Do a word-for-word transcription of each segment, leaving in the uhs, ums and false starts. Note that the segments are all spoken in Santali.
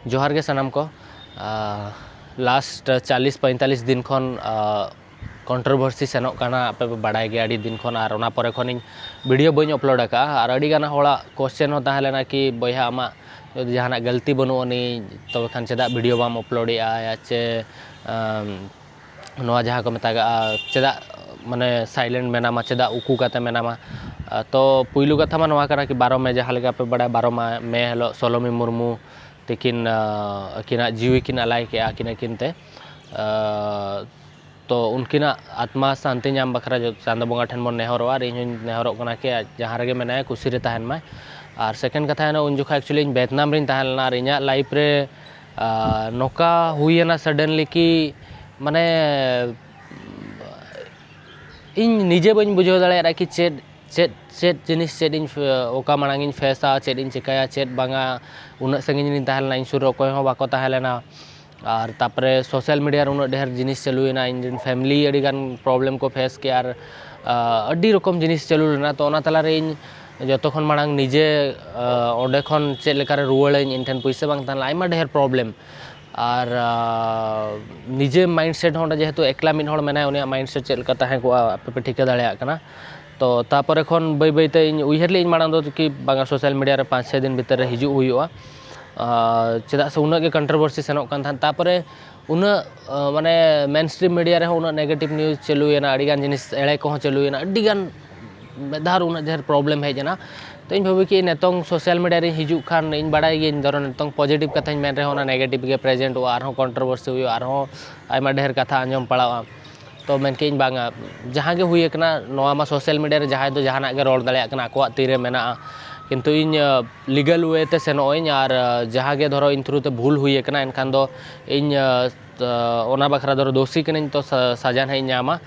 ᱡᱚᱦᱟᱨ ᱜᱮ ᱥᱟᱱᱟᱢ ᱠᱚ᱾ ᱞᱟᱥᱴ ᱪᱟᱞᱤᱥ ᱯᱚᱸᱭᱛᱟᱞᱤᱥ ᱫᱤᱱ ᱠᱷᱚᱱ ᱠᱚᱱᱴᱨᱳᱵᱷᱟᱨᱥᱤ ᱥᱮᱱᱚᱜ ᱠᱟᱱᱟ, ᱟᱯᱮ ᱯᱮ ᱵᱟᱲᱟᱭ ᱜᱮᱭᱟ ᱟᱹᱰᱤ ᱫᱤᱱ ᱠᱷᱚᱱ, ᱟᱨ ᱚᱱᱟ ᱯᱚᱨᱮ ᱠᱷᱚᱱ ᱤᱧ ᱵᱷᱤᱰᱤᱭᱳ ᱵᱟᱹᱧ ᱟᱯᱞᱳᱰ ᱟᱠᱟᱫᱼᱟ᱾ ᱟᱨ ᱟᱹᱰᱤ ᱜᱟᱱ ᱦᱚᱲᱟᱜ ᱠᱚᱥᱪᱮᱱ ᱦᱚᱸ ᱛᱟᱦᱮᱸ ᱞᱮᱱᱟ ᱠᱤ, ᱵᱚᱭᱦᱟ, ᱟᱢᱟᱜ ᱡᱩᱫᱤ ᱡᱟᱦᱟᱱᱟᱜ ᱜᱟᱹᱞᱛᱤ ᱵᱟᱹᱱᱩᱜ ᱟᱹᱱᱤᱡ, ᱛᱚᱵᱮ ᱠᱷᱟᱱ ᱪᱮᱫᱟᱜ ᱵᱷᱤᱰᱤᱭᱳ ᱵᱟᱢ ᱟᱯᱞᱳᱰᱮᱜᱼᱟ? ᱪᱮ ᱟᱢ, ᱱᱚᱣᱟ ᱡᱟᱦᱟᱸ ᱠᱚ ᱢᱮᱛᱟᱜᱟᱜᱼᱟ, ᱪᱮᱫᱟᱜ ᱢᱟᱱᱮ ᱥᱟᱭᱞᱮᱱᱴ ᱢᱮᱱᱟᱢᱟ, ᱪᱮᱫᱟᱜ ᱩᱠᱩ ᱠᱟᱛᱮ ᱢᱮᱱᱟᱢᱟ? ᱟᱨ ᱛᱚ ᱯᱩᱭᱞᱩ ᱠᱟᱛᱷᱟ ᱢᱟ ᱱᱚᱣᱟ ᱠᱟᱱᱟ ᱠᱤ, ᱵᱟᱨᱚ ᱢᱮ, ᱡᱟᱦᱟᱸ ᱞᱮᱠᱟ ᱯᱮ ᱵᱟᱲᱟᱭᱟ, ᱵᱟᱨᱚ ᱢᱟ-, ᱢᱮ ᱦᱤᱞᱳᱜ ᱥᱚᱞᱚᱢᱤ ᱢᱩᱨᱢᱩ ᱛᱤᱠᱤᱱ, ᱟᱸ, ᱟᱹᱠᱤᱱᱟᱜ ᱡᱤᱣᱤ ᱠᱤᱱ ᱟᱞᱟᱭ ᱠᱮᱜᱼᱟ, ᱟᱹᱠᱤᱱ ᱟᱹᱠᱤᱱ ᱛᱮ᱾ ᱟᱸ, ᱛᱚ ᱩᱱᱠᱤᱱᱟᱜ ᱟᱛᱢᱟ ᱥᱟᱱᱛᱤ ᱧᱟᱢ ᱵᱟᱠᱷᱨᱟ ᱡᱚ-, ᱪᱟᱸᱫᱚ ᱵᱚᱸᱜᱟ ᱴᱷᱮᱱ ᱵᱚᱱ ᱱᱮᱦᱚᱨᱚᱜᱼᱟ, ᱟᱨ ᱤᱧ ᱦᱚᱸᱧ ᱱᱮᱦᱚᱨᱚᱜ ᱠᱟᱱᱟ ᱠᱤ, ᱡᱟᱦᱟᱸ ᱨᱮᱜᱮ ᱢᱮᱱᱟᱭᱟ, ᱠᱩᱥᱤ ᱨᱮ ᱛᱟᱦᱮᱱ ᱢᱟᱭ᱾ ᱟᱨ ᱥᱮᱠᱮᱱᱰ ᱠᱟᱛᱷᱟ ᱦᱩᱭᱱᱟ, ᱩᱱ ᱡᱚᱠᱷᱟᱡ ᱮᱠᱪᱩᱭᱮᱞᱤ ᱤᱧ ᱵᱷᱮᱛᱱᱟᱢ ᱨᱤᱧ ᱛᱟᱦᱮᱸ ᱞᱮᱱᱟ, ᱟᱨ ᱤᱧᱟᱹᱜ ᱞᱟᱭᱤᱯᱷ ᱨᱮ, ᱟᱸ, ᱱᱚᱝᱠᱟ ᱦᱩᱭᱮᱱᱟ ᱥᱟᱰᱮᱱᱞᱤ ᱠᱤ, ᱢᱟᱱᱮ, ᱤᱧ ᱱᱤᱡᱮ ᱵᱟᱹᱧ ᱵᱩᱡᱷᱟᱹᱣ ᱫᱟᱲᱮᱭᱟᱜᱼᱟ ᱠᱤ ᱪᱮᱫ, ᱪᱮᱫ, ᱪᱮᱫ ᱡᱤᱱᱤᱥ, ᱪᱮᱫ ᱤᱧ ᱯᱷᱮ-, ᱚᱠᱟ ᱢᱟᱲᱟᱝ ᱤᱧ ᱯᱷᱮᱥᱟ, ᱪᱮᱫ ᱤᱧ ᱪᱤᱠᱟᱹᱭᱟ, ᱪᱮᱫ ᱵᱟᱝᱟ᱾ ᱩᱱᱟᱹᱜ ᱥᱟᱺᱜᱤᱧ ᱨᱤᱧ ᱛᱟᱦᱮᱸ ᱞᱮᱱᱟ, ᱤᱧ ᱥᱩᱨ ᱨᱮ ᱚᱠᱚᱭ ᱦᱚᱸ ᱵᱟᱠᱚ ᱛᱟᱦᱮᱸ ᱞᱮᱱᱟ᱾ ᱟᱨ ᱛᱟᱨᱯᱚᱨᱮ ᱥᱳᱥᱟᱞ ᱢᱤᱰᱤᱭᱟ ᱨᱮ ᱩᱱᱟᱹᱜ ᱰᱷᱮᱨ ᱡᱤᱱᱤᱥ ᱪᱟᱹᱞᱩᱭᱮᱱᱟ, ᱤᱧ ᱨᱮᱱ ᱯᱷᱮᱢᱤᱞᱤ ᱟᱹᱰᱤ ᱜᱟᱱ ᱯᱨᱚᱵᱞᱮᱢ ᱠᱚ ᱯᱷᱮᱥ ᱠᱮᱜᱼᱟ, ᱟᱨ, ᱟ, ᱟᱹᱰᱤ ᱨᱚᱠᱚᱢ ᱡᱤᱱᱤᱥ ᱪᱟᱹᱞᱩ ᱞᱮᱱᱟ᱾ ᱛᱚ ᱚᱱᱟ ᱛᱟᱞᱟᱨᱮ ᱤᱧ ᱡᱚᱛᱚ ᱠᱷᱚᱱ ᱢᱟᱲᱟᱝ ᱱᱤᱡᱮ, ᱟ, ᱚᱸᱰᱮ ᱠᱷᱚᱱ ᱪᱮᱫ ᱞᱮᱠᱟᱨᱮ ᱨᱩᱣᱟᱹᱲᱟᱹᱧ, ᱤᱧ ᱴᱷᱮᱱ ᱯᱩᱭᱥᱟᱹ ᱵᱟᱝ ᱛᱟᱦᱮᱸ ᱞᱮᱱᱟ, ᱟᱭᱢᱟ ᱰᱷᱮᱨ ᱯᱨᱚᱵᱞᱮᱢ᱾ ᱟᱨ, ᱟ, ᱱᱤᱡᱮ ᱢᱟᱭᱤᱱᱰ ᱥᱮᱴ ᱦᱚᱸ ᱚᱸᱰᱮ ᱡᱮᱦᱮᱛᱩ ᱮᱠᱞᱟ ᱢᱤᱫ ᱦᱚᱲ ᱢᱮᱱᱟᱭᱟ, ᱩᱱᱤᱭᱟᱜ ᱢᱟᱭᱤᱱᱰ ᱥᱮᱴ ᱪᱮᱫ ᱞᱮᱠᱟ ᱛᱟᱦᱮᱸ ᱠᱚᱜᱼᱟ, ᱟᱯᱮ ᱯᱮ ᱴᱷᱤᱠᱟᱹ ᱫᱟᱲᱮᱭᱟᱜ ᱠᱟᱱᱟ᱾ ᱛᱚ ᱛᱟᱨᱯᱚᱨᱮ ᱠᱷᱚᱱ ᱵᱟᱹᱭ ᱵᱟᱹᱭᱛᱮ ᱤᱧ ᱩᱭᱦᱟᱹᱨ ᱞᱮᱫᱟᱹᱧ ᱢᱟᱲᱟᱝ ᱫᱚ ᱠᱤ ᱵᱟᱝᱟ, ᱥᱳᱥᱟᱞ ᱢᱤᱰᱤᱭᱟ ᱨᱮ ᱯᱟᱸᱪ ᱪᱷᱚᱭ ᱫᱤᱱ ᱵᱷᱤᱛᱤᱨ ᱨᱮ ᱦᱤᱡᱩᱜ ᱦᱩᱭᱩᱜᱼᱟ᱾ ᱟᱨ ᱪᱮᱫᱟᱜ ᱥᱮ ᱩᱱᱟᱹᱜ ᱜᱮ ᱠᱚᱱᱴᱨᱳᱵᱷᱟᱨᱥᱤ ᱥᱮᱱᱚᱜ ᱠᱟᱱ ᱛᱟᱦᱮᱸᱫ᱾ ᱛᱟᱨᱯᱚᱨᱮ ᱩᱱᱟᱹᱜ, ᱟ, ᱢᱟᱱᱮ ᱢᱮᱱ ᱥᱴᱨᱤᱢ ᱢᱤᱰᱤᱭᱟ ᱨᱮᱦᱚᱸ ᱩᱱᱟᱹᱜ ᱱᱮᱜᱮᱴᱤᱵᱷ ᱱᱤᱭᱩᱡᱽ ᱪᱟᱹᱞᱩᱭᱮᱱᱟ, ᱟᱹᱰᱤᱜᱟᱱ ᱡᱤᱱᱤᱥ ᱮᱲᱮ ᱠᱚᱦᱚᱸ ᱪᱟᱹᱞᱩᱭᱮᱱᱟ, ᱟᱹᱰᱤᱜᱟᱱ ᱢᱤᱫ ᱫᱷᱟᱣ ᱨᱮ ᱩᱱᱟᱹᱜ ᱰᱷᱮᱨ ᱯᱨᱚᱵᱞᱮᱢ ᱦᱮᱡ ᱮᱱᱟ᱾ ᱛᱚ ᱤᱧ ᱵᱷᱟᱹᱵᱤ ᱠᱮᱫ ᱱᱤᱛᱚᱝ ᱥᱳᱥᱟᱞ ᱢᱤᱰᱤᱭᱟ ᱨᱤᱧ ᱦᱤᱡᱩᱜ ᱠᱷᱟᱱ, ᱤᱧ ᱵᱟᱲᱟᱭ ᱜᱤᱭᱟᱹᱧ, ᱫᱷᱚᱨᱚ ᱱᱤᱛᱚᱝ ᱯᱚᱡᱤᱴᱤᱵᱷ ᱠᱟᱛᱷᱟᱧ ᱢᱮᱱ ᱨᱮᱦᱚᱸ ᱚᱱᱟ ᱱᱮᱜᱮᱴᱤᱵᱷ ᱜᱮ ᱯᱨᱮᱡᱮᱱᱴᱚᱜᱼᱟ, ᱟᱨᱦᱚᱸ ᱠᱚᱱᱴᱨᱳᱵᱷᱟᱨᱥᱤ ᱦᱩᱭᱩᱜᱼᱟ, ᱟᱨᱦᱚᱸ ᱟᱭᱢᱟ ᱰᱷᱮᱨ ᱠᱟᱛᱷᱟ ᱟᱸᱡᱚᱢ ᱯᱟᱲᱟᱜᱼᱟ᱾ ᱛᱚ ᱢᱮᱱ ᱠᱮᱫ ᱤᱧ ᱵᱟᱝᱟ, ᱡᱟᱦᱟᱸ ᱜᱮ ᱦᱩᱭ ᱟᱠᱟᱱᱟ, ᱱᱚᱣᱟ ᱢᱟ ᱥᱳᱥᱟᱞ ᱢᱤᱰᱤᱭᱟ ᱨᱮ ᱡᱟᱦᱟᱸᱭ ᱫᱚ ᱡᱟᱦᱟᱱᱟᱜ ᱜᱮ ᱨᱚᱲ ᱫᱟᱲᱮᱭᱟᱜ ᱠᱟᱱᱟ, ᱟᱠᱚᱣᱟᱜ ᱛᱤᱨᱮ ᱢᱮᱱᱟᱜᱼᱟ᱾ ᱠᱤᱱᱛᱩ ᱤᱧ, ᱟ, ᱞᱤᱜᱟᱞ ᱣᱮ ᱛᱮ ᱥᱮᱱᱚᱜ ᱟᱹᱧ, ᱟᱨ, ᱟ, ᱡᱟᱦᱟᱸ ᱜᱮ ᱫᱷᱚᱨᱚ ᱤᱧ ᱛᱷᱨᱩ ᱛᱮ ᱵᱷᱩᱞ ᱦᱩᱭ ᱟᱠᱟᱱᱟ, ᱮᱱᱠᱷᱟᱱ ᱫᱚ ᱤᱧ, ᱟ, ᱟ, ᱚᱱᱟ ᱵᱟᱠᱷᱨᱟ ᱫᱚ ᱫᱳᱥᱤ ᱠᱟᱹᱱᱟᱹᱧ, ᱛᱚ ᱥᱟ-, ᱥᱟᱡᱟ ᱱᱟᱦᱟᱜ ᱤᱧ ᱧᱟᱢᱟ᱾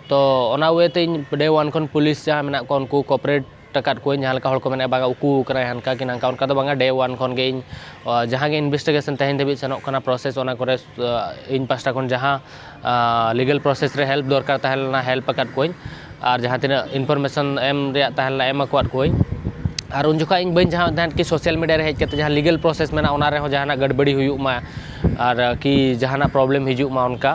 ᱛᱚ ᱚᱱᱟ ᱣᱮ ᱛᱮ ᱤᱧ ᱰᱮ ᱚᱣᱟᱱ ᱠᱷᱚᱱ ᱯᱩᱞᱤᱥ ᱡᱟᱦᱟᱸ ᱢᱮᱱᱟᱜ ᱠᱚᱣᱟ, ᱩᱱᱠᱩ ᱠᱚᱯᱟᱨᱮᱴ ᱟᱠᱟᱫ ᱠᱚᱣᱟᱧ, ᱡᱟᱦᱟᱸ ᱞᱮᱠᱟ ᱦᱚᱲ ᱠᱚ ᱢᱮᱱᱟ, ᱵᱟᱝᱟ ᱩᱠᱩ ᱟᱠᱟᱱᱟᱭ, ᱦᱟᱱᱠᱟ ᱠᱤ ᱱᱟᱝᱠᱟ, ᱚᱱᱠᱟ ᱫᱚ ᱵᱟᱝᱟ᱾ ᱰᱮ ᱚᱣᱟᱱ ᱠᱷᱚᱱ ᱜᱮ ᱤᱧ, ᱟ, ᱡᱟᱦᱟᱸ ᱜᱮ ᱤᱱᱵᱷᱮᱥᱴᱤᱜᱮᱥᱚᱱ ᱛᱮᱦᱮᱧ ᱫᱷᱟᱹᱵᱤᱡ ᱥᱮᱱᱚᱜ ᱠᱟᱱᱟ, ᱯᱨᱚᱥᱮᱥ, ᱚᱱᱟ ᱠᱚᱨᱮ, ᱟ, ᱤᱧ ᱯᱟᱥᱴᱟ ᱠᱷᱚᱱ ᱡᱟᱦᱟᱸ, ᱟ, ᱞᱤᱜᱟᱞ ᱯᱨᱚᱥᱮᱥ ᱨᱮ ᱦᱮᱞᱯ ᱫᱚᱨᱠᱟᱨ ᱛᱟᱦᱮᱸ ᱞᱮᱱᱟ, ᱦᱮᱞᱯ ᱟᱠᱟᱫ ᱠᱚᱣᱟᱧ, ᱟᱨ ᱡᱟᱦᱟᱸ ᱛᱤᱱᱟᱹᱜ ᱤᱱᱯᱷᱚᱨᱢᱮᱥᱚᱱ ᱮᱢ ᱨᱮᱭᱟᱜ ᱛᱟᱦᱮᱸ ᱞᱮᱱᱟ, ᱮᱢ ᱟᱠᱟᱫ ᱠᱚᱣᱟᱧ᱾ ᱟᱨ ᱩᱱ ᱡᱚᱠᱷᱟᱡ ᱤᱧ ᱵᱟᱹᱧ ᱪᱟᱦᱟᱣᱮᱫ ᱛᱟᱦᱮᱸᱫ ᱠᱤ ᱥᱳᱥᱟᱞ ᱢᱤᱰᱤᱭᱟ ᱨᱮ ᱦᱮᱡ ᱠᱟᱛᱮ ᱡᱟᱦᱟᱸ ᱞᱤᱜᱟᱞ ᱯᱨᱚᱥᱮᱥ ᱢᱮᱱᱟᱜᱼᱟ, ᱚᱱᱟ ᱨᱮᱦᱚᱸ ᱡᱟᱦᱟᱱᱟᱜ ᱜᱟᱹᱰᱵᱟᱹᱲᱤ ᱦᱩᱭᱩᱜ ᱢᱟ, ᱟᱨ ᱠᱤ ᱡᱟᱦᱟᱱᱟᱜ ᱯᱨᱚᱵᱞᱮᱢ ᱦᱤᱡᱩᱜ ᱢᱟ ᱚᱱᱠᱟ᱾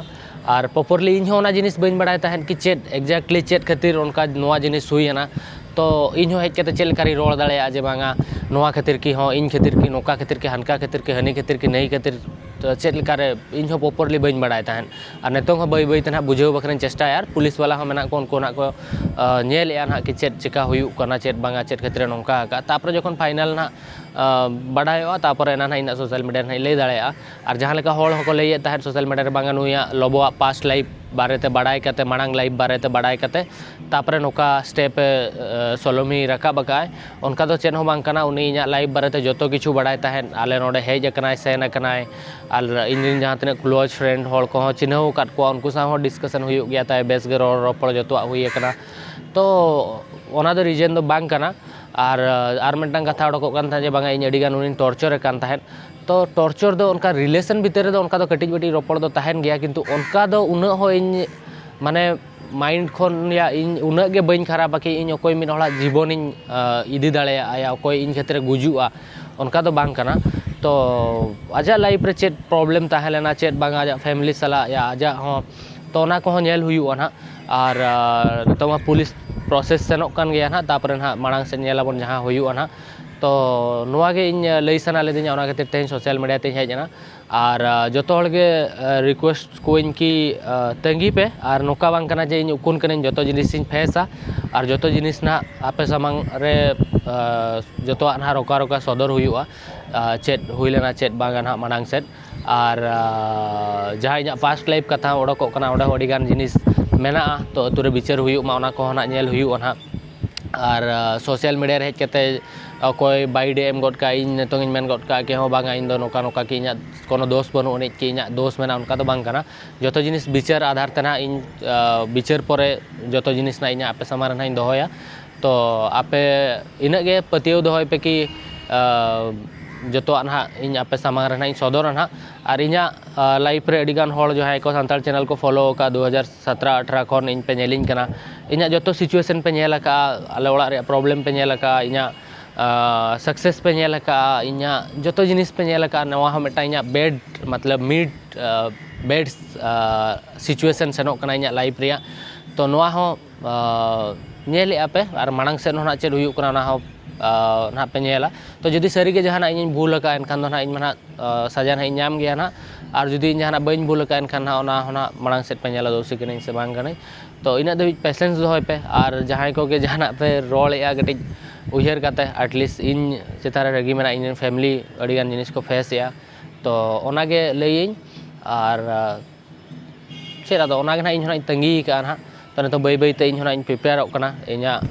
ᱟᱨ ᱯᱨᱚᱯᱟᱨᱞᱤ ᱤᱧ ᱦᱚᱸ ᱚᱱᱟ ᱡᱤᱱᱤᱥ ᱵᱟᱹᱧ ᱵᱟᱲᱟᱭ ᱛᱟᱦᱮᱸᱫ ᱠᱤ ᱪᱮᱫ ᱮᱠᱡᱮᱠᱴᱞᱤ ᱪᱮᱫ ᱠᱷᱟᱹᱛᱤᱨ ᱚᱱᱠᱟ ᱱᱚᱣᱟ ᱡᱤᱱᱤᱥ ᱦᱩᱭᱮᱱᱟ᱾ ᱛᱚ ᱤᱧ ᱦᱚᱸ ᱦᱮᱡ ᱠᱟᱛᱮ ᱪᱮᱫ ᱞᱮᱠᱟᱨᱤᱧ ᱨᱚᱲ ᱫᱟᱲᱮᱭᱟᱜᱼᱟ ᱡᱮ ᱵᱟᱝᱟ, ᱱᱚᱣᱟ ᱠᱷᱟᱹᱛᱤᱨ ᱠᱤ, ᱦᱚᱸ ᱤᱧ ᱠᱷᱟᱹᱛᱤᱨ ᱠᱤ, ᱱᱚᱝᱠᱟ ᱠᱷᱟᱹᱛᱤᱨ ᱠᱤ, ᱦᱟᱱᱠᱟ ᱠᱷᱟᱹᱛᱤᱨ ᱠᱤ, ᱦᱟᱹᱱᱤ ᱠᱷᱟᱹᱛᱤᱨ ᱠᱤ, ᱱᱟᱹᱭ ᱠᱷᱟᱹᱛᱤᱨ, ᱛᱚ ᱪᱮᱫ ᱞᱮᱠᱟᱨᱮ ᱤᱧ ᱦᱚᱸ ᱯᱨᱚᱯᱟᱨᱞᱤ ᱵᱟᱹᱧ ᱵᱟᱲᱟᱭ ᱛᱟᱦᱮᱸᱫ᱾ ᱟᱨ ᱱᱤᱛᱚᱝ ᱦᱚᱸ ᱵᱟᱹᱭ ᱵᱟᱹᱭ ᱛᱮ ᱱᱟᱦᱟᱜ ᱵᱩᱡᱷᱟᱹᱣ ᱵᱟᱠᱷᱨᱟᱧ ᱪᱮᱥᱴᱟᱭᱟ, ᱟᱨ ᱯᱩᱞᱤᱥ ᱵᱟᱞᱟ ᱦᱚᱸ ᱢᱮᱱᱟᱜ ᱠᱚ, ᱩᱱᱠᱩ ᱱᱟᱦᱟᱜ ᱠᱚ, ᱟ, ᱧᱮᱞᱮᱫᱼᱟ ᱱᱟᱦᱟᱜ ᱠᱤ ᱪᱮᱫ ᱪᱮᱠᱟ ᱦᱩᱭᱩᱜ ᱠᱟᱱᱟ, ᱪᱮᱫ ᱵᱟᱝᱟ, ᱪᱮᱫ ᱠᱷᱟᱹᱛᱤᱨᱮ ᱱᱚᱝᱠᱟ ᱟᱠᱟᱫ᱾ ᱛᱟᱨᱯᱚᱨᱮ ᱡᱚᱠᱷᱚᱱ ᱯᱷᱟᱭᱱᱟᱞ ᱱᱟᱦᱟᱜ, ᱟ, ᱵᱟᱰᱟᱭᱚᱜᱼᱟ, ᱛᱟᱨᱯᱚᱨᱮ ᱮᱱᱟ ᱱᱟᱦᱟᱜ ᱤᱧ ᱱᱟᱦᱟᱜ ᱥᱳᱥᱟᱞ ᱢᱤᱰᱤᱭᱟ ᱨᱮ ᱱᱟᱦᱟᱜ ᱤᱧ ᱞᱟᱹᱭ ᱫᱟᱲᱮᱭᱟᱜᱼᱟ᱾ ᱟᱨ ᱡᱟᱦᱟᱸ ᱞᱮᱠᱟ ᱦᱚᱲ ᱦᱚᱸᱠᱚ ᱞᱟᱹᱭᱮᱫ ᱛᱟᱦᱮᱸᱫ ᱥᱳᱥᱟᱞ ᱢᱤᱰᱤᱭᱟ ᱨᱮ, ᱵᱟᱝᱟ ᱱᱩᱭᱟᱜ ᱞᱚᱵᱚᱣᱟᱜ ᱯᱟᱥᱴ ᱞᱟᱭᱤᱯ ᱵᱟᱨᱮᱛᱮ ᱵᱟᱲᱟᱭ ᱠᱟᱛᱮ, ᱢᱟᱲᱟᱝ ᱞᱟᱭᱤᱯ ᱵᱟᱨᱮᱛᱮ ᱵᱟᱲᱟᱭ ᱠᱟᱛᱮ, ᱛᱟᱨᱯᱚᱨᱮ ᱱᱚᱝᱠᱟ ᱥᱴᱮᱯ ᱮ, ᱟ, ᱥᱳᱞᱳᱢᱤ ᱨᱟᱠᱟᱵ ᱟᱠᱟᱫᱼᱟᱭ, ᱚᱱᱠᱟ ᱫᱚ ᱪᱮᱫ ᱦᱚᱸ ᱵᱟᱝ ᱠᱟᱱᱟ᱾ ᱩᱱᱤ ᱤᱧᱟᱹᱜ ᱞᱟᱭᱤᱯ ᱵᱟᱨᱮᱛᱮ ᱡᱚᱛᱚ ᱠᱤᱪᱷᱩ ᱵᱟᱲᱟᱭ ᱛᱟᱦᱮᱸᱫ, ᱟᱞᱮ ᱱᱚᱰᱮ ᱦᱮᱡ ᱟᱠᱟᱱᱟᱭ, ᱥᱮᱱ ᱟᱠᱟᱱᱟᱭ, ᱟᱨ ᱤᱧ ᱨᱮᱱ ᱡᱟᱦᱟᱸ ᱛᱤᱱᱟᱹᱜ ᱠᱞᱳᱡᱽ ᱯᱷᱨᱮᱱᱰ ᱦᱚᱲ ᱠᱚᱦᱚᱸ ᱪᱤᱱᱦᱟᱹᱣ ᱟᱠᱟᱫ ᱠᱚᱣᱟ, ᱩᱱᱠᱩ ᱥᱟᱶ ᱦᱚᱸ ᱰᱤᱥᱠᱟᱥᱚᱱ ᱦᱩᱭᱩᱜ ᱜᱮᱭᱟ ᱛᱟᱭ, ᱵᱮᱥ ᱜᱮ ᱨᱚᱲ ᱨᱚᱯᱚᱲ ᱡᱚᱛᱚᱣᱟᱜ ᱦᱩᱭ ᱟᱠᱟᱱᱟ᱾ ᱛᱚ ᱚᱱᱟ ᱫᱚ ᱨᱤᱡᱮᱱ ᱫᱚ ᱵᱟᱝ ᱠᱟᱱᱟ᱾ ᱟᱨ, ᱟᱨ ᱢᱤᱫᱴᱟᱝ ᱠᱟᱛᱷᱟ ᱚᱰᱚᱠᱚᱜ ᱠᱟᱱ ᱛᱟᱦᱮᱸᱫ ᱡᱮ ᱵᱟᱝᱟ ᱤᱧ ᱟᱹᱰᱤᱜᱟᱱ ᱩᱱᱤᱧ ᱴᱚᱨᱪᱚᱨᱮ ᱠᱟᱱ ᱛᱟᱦᱮᱸᱫ᱾ ᱛᱚ ᱴᱚᱨᱪᱚᱨ ᱫᱚ ᱚᱱᱠᱟ ᱨᱤᱞᱮᱥᱚᱱ ᱵᱷᱤᱛᱤᱨ ᱨᱮᱫᱚ ᱚᱱᱠᱟ ᱫᱚ ᱠᱟᱹᱴᱤᱡ ᱢᱟᱹᱴᱤᱡ ᱨᱚᱯᱚᱲ ᱫᱚ ᱛᱟᱦᱮᱱ ᱜᱮᱭᱟ, ᱠᱤᱱᱛᱩ ᱚᱱᱠᱟ ᱫᱚ ᱩᱱᱟᱹᱜ ᱦᱚᱸ ᱤᱧ ᱢᱟᱱᱮ ᱢᱟᱭᱤᱱᱰ ᱠᱷᱚᱱ ᱭᱟ ᱤᱧ ᱩᱱᱟᱹᱜ ᱜᱮ ᱵᱟᱹᱧ ᱠᱷᱟᱨᱟᱯᱟ ᱠᱤ ᱤᱧ ᱚᱠᱚᱭ ᱢᱤᱫ ᱦᱚᱲᱟᱜ ᱡᱤᱵᱚᱱᱤᱧ, ᱟ, ᱤᱫᱤ ᱫᱟᱲᱮᱭᱟᱜᱼᱟ ᱭᱟ ᱚᱠᱚᱭ ᱤᱧ ᱠᱷᱟᱹᱛᱤᱨᱮ ᱜᱩᱡᱩᱜᱼᱟ, ᱚᱱᱠᱟ ᱫᱚ ᱵᱟᱝ ᱠᱟᱱᱟ᱾ ᱛᱚ ᱟᱡᱟᱜ ᱞᱟᱭᱤᱯᱷ ᱨᱮ ᱪᱮᱫ ᱯᱨᱚᱵᱞᱮᱢ ᱛᱟᱦᱮᱸ ᱞᱮᱱᱟ, ᱪᱮᱫ ᱵᱟᱝᱟ ᱟᱡᱟᱜ ᱯᱷᱮᱢᱤᱞᱤ ᱥᱟᱞᱟᱜ ᱭᱟ ᱟᱡᱟᱜ ᱦᱚᱸ, ᱛᱚ ᱚᱱᱟ ᱠᱚᱦᱚᱸ ᱧᱮᱞ ᱦᱩᱭᱩᱜᱼᱟ ᱱᱟᱦᱟᱜ᱾ ᱟᱨ, ᱟ, ᱱᱤᱛᱚᱜ ᱢᱟ ᱯᱩᱞᱤᱥ ᱯᱨᱚᱥᱮᱥ ᱥᱮᱱᱚᱜ ᱠᱟᱱ ᱜᱮᱭᱟ ᱱᱟᱦᱟᱜ, ᱛᱟᱨᱯᱚᱨᱮ ᱱᱟᱦᱟᱜ ᱢᱟᱲᱟᱝ ᱥᱮᱫ ᱧᱮᱞᱟᱵᱚᱱ ᱡᱟᱦᱟᱸ ᱦᱩᱭᱩᱜᱼᱟ ᱱᱟᱦᱟᱜ᱾ ᱛᱚ ᱱᱚᱣᱟ ᱜᱮ ᱤᱧ ᱞᱟᱹᱭ ᱥᱟᱱᱟ ᱞᱤᱫᱤᱧᱟ, ᱚᱱᱟ ᱠᱷᱟᱹᱛᱤᱨ ᱛᱮᱦᱮᱧ ᱥᱳᱥᱟᱞ ᱢᱤᱰᱤᱭᱟ ᱛᱮᱧ ᱦᱮᱡ ᱮᱱᱟ᱾ ᱟᱨ, ᱟ, ᱡᱚᱛᱚ ᱦᱚᱲ ᱜᱮ, ᱟ, ᱨᱤᱠᱩᱭᱮᱥᱴ ᱠᱚᱣᱟᱹᱧ ᱠᱤ, ᱟ, ᱛᱟᱺᱜᱤ ᱯᱮ, ᱟᱨ ᱱᱚᱝᱠᱟ ᱵᱟᱝ ᱠᱟᱱᱟ ᱡᱮ ᱤᱧ ᱩᱠᱩᱱ ᱠᱟᱹᱱᱟᱹᱧ, ᱡᱚᱛᱚ ᱡᱤᱱᱤᱥᱤᱧ ᱯᱷᱮᱥᱟ ᱟᱨ ᱡᱚᱛᱚ ᱡᱤᱱᱤᱥ ᱱᱟᱦᱟᱜ ᱟᱯᱮ ᱥᱟᱢᱟᱝ ᱨᱮ, ᱟ, ᱡᱚᱛᱚᱣᱟᱜ ᱱᱟᱦᱟᱜ ᱨᱚᱠᱟ ᱨᱚᱠᱟ ᱥᱚᱫᱚᱨ ᱦᱩᱭᱩᱜᱼᱟ, ᱟ, ᱪᱮᱫ ᱦᱩᱭ ᱞᱮᱱᱟ ᱪᱮᱫ ᱵᱟᱝᱟ ᱱᱟᱦᱟᱜ ᱢᱟᱲᱟᱝ ᱥᱮᱫ᱾ ᱟᱨ, ᱟ, ᱡᱟᱦᱟᱸ ᱤᱧᱟᱹᱜ ᱯᱟᱥᱴ ᱞᱟᱭᱤᱯᱷ ᱠᱟᱛᱷᱟ ᱚᱰᱚᱠᱚᱜ ᱠᱟᱱᱟ, ᱚᱸᱰᱮ ᱦᱚᱸ ᱟᱹᱰᱤᱜᱟᱱ ᱡᱤᱱᱤᱥ ᱢᱮᱱᱟᱜᱼᱟ, ᱛᱚ ᱟᱹᱛᱩ ᱨᱮ ᱵᱤᱪᱟᱹᱨ ᱦᱩᱭᱩᱜ ᱢᱟ, ᱚᱱᱟ ᱠᱚᱦᱚᱸ ᱱᱟᱦᱟᱜ ᱧᱮᱞ ᱦᱩᱭᱩᱜᱼᱟ ᱱᱟᱦᱟᱜ᱾ ᱟᱨ, ᱟ, ᱥᱳᱥᱟᱞ ᱢᱤᱰᱤᱭᱟ ᱨᱮ ᱦᱮᱡ ᱠᱟᱛᱮ ᱚᱠᱚᱭ ᱵᱟᱭᱤᱰᱮ ᱮᱢ ᱜᱚᱫ ᱠᱟᱜᱼᱟ, ᱤᱧ ᱱᱤᱛᱚᱝ ᱤᱧ ᱢᱮᱱ ᱜᱚᱫ ᱠᱟᱜᱼᱟ ᱠᱮ ᱦᱚᱸ ᱵᱟᱝᱟ, ᱤᱧ ᱫᱚ ᱱᱚᱝᱠᱟ ᱱᱚᱝᱠᱟ ᱠᱤ ᱤᱧᱟᱹᱜ ᱠᱳᱱᱳ ᱫᱳᱥ ᱵᱟᱹᱱᱩᱜ ᱟᱹᱱᱤᱡ ᱠᱤ ᱤᱧᱟᱹᱜ ᱫᱳᱥ ᱢᱮᱱᱟᱜᱼᱟ, ᱚᱱᱠᱟ ᱫᱚ ᱵᱟᱝ ᱠᱟᱱᱟ᱾ ᱡᱚᱛᱚ ᱡᱤᱱᱤᱥ ᱵᱤᱪᱟᱹᱨ ᱟᱫᱷᱟᱨ ᱛᱮ ᱱᱟᱦᱟᱜ ᱤᱧ, ᱟ, ᱵᱤᱪᱟᱹᱨ ᱯᱚᱨᱮ ᱡᱚᱛᱚ ᱡᱤᱱᱤᱥ ᱱᱟᱦᱟᱜ ᱤᱧᱟᱹᱜ ᱟᱯᱮ ᱥᱟᱢᱟᱝ ᱨᱮ ᱱᱟᱦᱟᱜ ᱤᱧ ᱫᱚᱦᱚᱭᱟ᱾ ᱛᱚ ᱟᱯᱮ ᱤᱱᱟᱹᱜ ᱜᱮ ᱯᱟᱹᱛᱭᱟᱹᱣ ᱫᱚᱦᱚᱭ ᱯᱮ ᱠᱤ, ᱟ, ᱡᱚᱛᱚᱣᱟᱜ ᱱᱟᱦᱟᱜ ᱤᱧ ᱟᱯᱮ ᱥᱟᱢᱟᱝ ᱨᱮ ᱱᱟᱦᱟᱜ ᱤᱧ ᱥᱚᱫᱚᱨᱟ ᱱᱟᱦᱟᱜ᱾ ᱟᱨ ᱤᱧᱟᱹᱜ, ᱟ, ᱞᱟᱭᱤᱯᱷ ᱨᱮ ᱟᱹᱰᱤᱜᱟᱱ ᱦᱚᱲ ᱡᱟᱦᱟᱸᱭ ᱠᱚ ᱥᱟᱱᱛᱟᱲ ᱪᱮᱱᱮᱞ ᱠᱚ ᱯᱷᱚᱞᱳ ᱟᱠᱟᱫ, ᱫᱩ ᱦᱟᱡᱟᱨ ᱥᱟᱛᱨᱟ ᱟᱴᱷᱨᱟ ᱠᱷᱚᱱ ᱤᱧ ᱯᱮ ᱧᱮᱞᱤᱧ ᱠᱟᱱᱟ, ᱤᱧᱟᱹᱜ ᱡᱚᱛᱚ ᱥᱤᱪᱩᱭᱮᱥᱚᱱ ᱯᱮ ᱧᱮᱞ ᱟᱠᱟᱫᱼᱟ, ᱟᱞᱮ ᱚᱲᱟᱜ ᱨᱮᱭᱟᱜ ᱯᱨᱚᱵᱞᱮᱢ ᱯᱮ ᱧᱮᱞ ᱟᱠᱟᱫᱼᱟ, ᱤᱧᱟᱹᱜ ᱥᱟᱠᱥᱮᱥ ᱯᱮ ᱧᱮᱞ ᱟᱠᱟᱫᱼᱟ, ᱤᱧᱟᱹᱜ ᱡᱚᱛᱚ ᱡᱤᱱᱤᱥ ᱯᱮ ᱧᱮᱞ ᱟᱠᱟᱫᱼᱟ, ᱱᱚᱣᱟ ᱦᱚᱸ ᱢᱤᱫᱴᱟᱝ ᱤᱧᱟᱹᱜ ᱵᱮᱰ ᱢᱚᱛᱞᱚᱵ ᱢᱤᱰ ᱵᱮᱰ ᱥᱤᱪᱩᱭᱮᱥᱚᱱ ᱥᱮᱱᱚᱜ ᱠᱟᱱᱟ ᱤᱧᱟᱹᱜ ᱞᱟᱭᱤᱯᱷ ᱨᱮᱭᱟᱜ᱾ ᱛᱚ ᱱᱚᱣᱟ ᱦᱚᱸ ᱧᱮᱞᱮᱫᱼᱟ ᱯᱮ, ᱟᱨ ᱢᱟᱲᱟᱝ ᱥᱮᱫ ᱦᱚᱸ ᱱᱟᱦᱟᱜ ᱪᱮᱫ ᱦᱩᱭᱩᱜ ᱠᱟᱱᱟ ᱚᱱᱟ ᱦᱚᱸ ᱱᱟᱦᱟᱜ ᱯᱮ ᱧᱮᱞᱟ᱾ ᱛᱚ ᱡᱩᱫᱤ ᱥᱟᱹᱨᱤᱜᱮ ᱡᱟᱦᱟᱱᱟᱜ ᱤᱧᱤᱧ ᱵᱷᱩᱞ ᱟᱠᱟᱫᱼᱟ, ᱮᱱᱠᱷᱟᱱ ᱫᱚ ᱱᱟᱦᱟᱜ ᱤᱧ ᱢᱟ ᱱᱟᱦᱟᱜ ᱥᱟᱡᱟ ᱱᱟᱦᱟᱜ ᱤᱧ ᱧᱟᱢ ᱜᱮᱭᱟ ᱱᱟᱦᱟᱜ᱾ ᱟᱨ ᱡᱩᱫᱤ ᱤᱧ ᱡᱟᱦᱟᱱᱟᱜ ᱵᱟᱹᱧ ᱵᱷᱩᱞ ᱟᱠᱟᱫᱼᱟ, ᱮᱱᱠᱷᱟᱱ ᱱᱟᱦᱟᱜ ᱚᱱᱟ ᱦᱚᱸ ᱱᱟᱦᱟᱜ ᱢᱟᱲᱟᱝ ᱥᱮᱫ ᱯᱮ ᱧᱮᱞᱟ ᱫᱳᱥᱤ ᱠᱟᱹᱱᱟᱹᱧ ᱥᱮ ᱵᱟᱝ ᱠᱟᱹᱱᱟᱹᱧ᱾ ᱛᱚ ᱤᱱᱟᱹᱜ ᱫᱷᱟᱹᱵᱤᱡ ᱯᱮᱥᱮᱱᱥ ᱫᱚᱦᱚᱭ ᱯᱮ, ᱟᱨ ᱡᱟᱦᱟᱸᱭ ᱠᱚᱜᱮ ᱡᱟᱦᱟᱱᱟᱜ ᱯᱮ ᱨᱚᱲᱮᱫᱼᱟ, ᱠᱟᱹᱴᱤᱡ ᱩᱭᱦᱟᱹᱨ ᱠᱟᱛᱮ, ᱟᱴᱞᱤᱥᱴ ᱤᱧ ᱪᱮᱛᱟᱱ ᱨᱮ ᱨᱟᱹᱜᱤ ᱢᱮᱱᱟᱜᱼᱟ, ᱤᱧ ᱨᱮᱱ ᱯᱷᱮᱢᱤᱞᱤ ᱟᱹᱰᱤᱜᱟᱱ ᱡᱤᱱᱤᱥ ᱠᱚ ᱯᱷᱮᱥ ᱮᱫᱼᱟ᱾ ᱛᱚ ᱚᱱᱟᱜᱮ ᱞᱟᱹᱭᱟᱹᱧ᱾ ᱟᱨ ᱪᱮᱫ ᱟᱫᱚ ᱚᱱᱟᱜᱮ ᱱᱟᱦᱟᱜ ᱤᱧ ᱦᱚᱸ ᱱᱟᱦᱟᱜ ᱤᱧ ᱛᱟᱺᱜᱤ ᱟᱠᱟᱫᱼᱟ ᱱᱟᱦᱟᱜ᱾ ᱛᱚ ᱱᱤᱛᱚᱜ ᱵᱟᱹᱭ ᱵᱟᱹᱭᱛᱮ ᱤᱧ ᱦᱚᱸ ᱱᱟᱦᱟᱜ ᱤᱧ ᱯᱨᱤᱯᱮᱭᱟᱨᱚᱜ ᱠᱟᱱᱟ ᱤᱧᱟᱹᱜ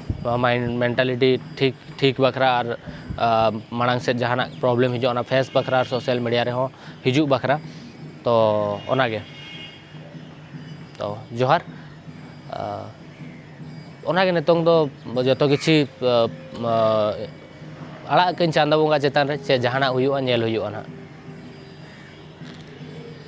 ᱢᱟᱭᱤᱱᱰ ᱢᱮᱱᱴᱟᱞᱤᱴᱤ ᱴᱷᱤᱠ ᱴᱷᱤᱠ ᱵᱟᱠᱷᱨᱟ, ᱟᱨ ᱢᱟᱲᱟᱝ ᱥᱮᱫ ᱡᱟᱦᱟᱱᱟᱜ ᱯᱨᱚᱵᱞᱮᱢ ᱦᱤᱡᱩᱜᱼᱟ ᱚᱱᱟ ᱯᱷᱮᱥ ᱵᱟᱠᱷᱨᱟ, ᱟᱨ ᱥᱳᱥᱟᱞ ᱢᱤᱰᱤᱭᱟ ᱨᱮᱦᱚᱸ ᱦᱤᱡᱩᱜ ᱵᱟᱠᱷᱨᱟ᱾ ᱛᱚ ᱚᱱᱟᱜᱮ᱾ ᱛᱚ ᱡᱚᱦᱟᱨ᱾ ᱚᱱᱟᱜᱮ ᱱᱤᱛᱚᱝ ᱫᱚ ᱡᱚᱛᱚ ᱠᱤᱪᱷᱤ ᱟᱲᱟᱜ ᱠᱟᱹᱧ ᱪᱟᱸᱫᱚ ᱵᱚᱸᱜᱟ ᱪᱮᱛᱟᱱ ᱨᱮ, ᱪᱮᱫ ᱡᱟᱦᱟᱱᱟᱜ ᱦᱩᱭᱩᱜᱼᱟ ᱧᱮᱞ ᱦᱩᱭᱩᱜᱼᱟ ᱱᱟᱦᱟᱜ᱾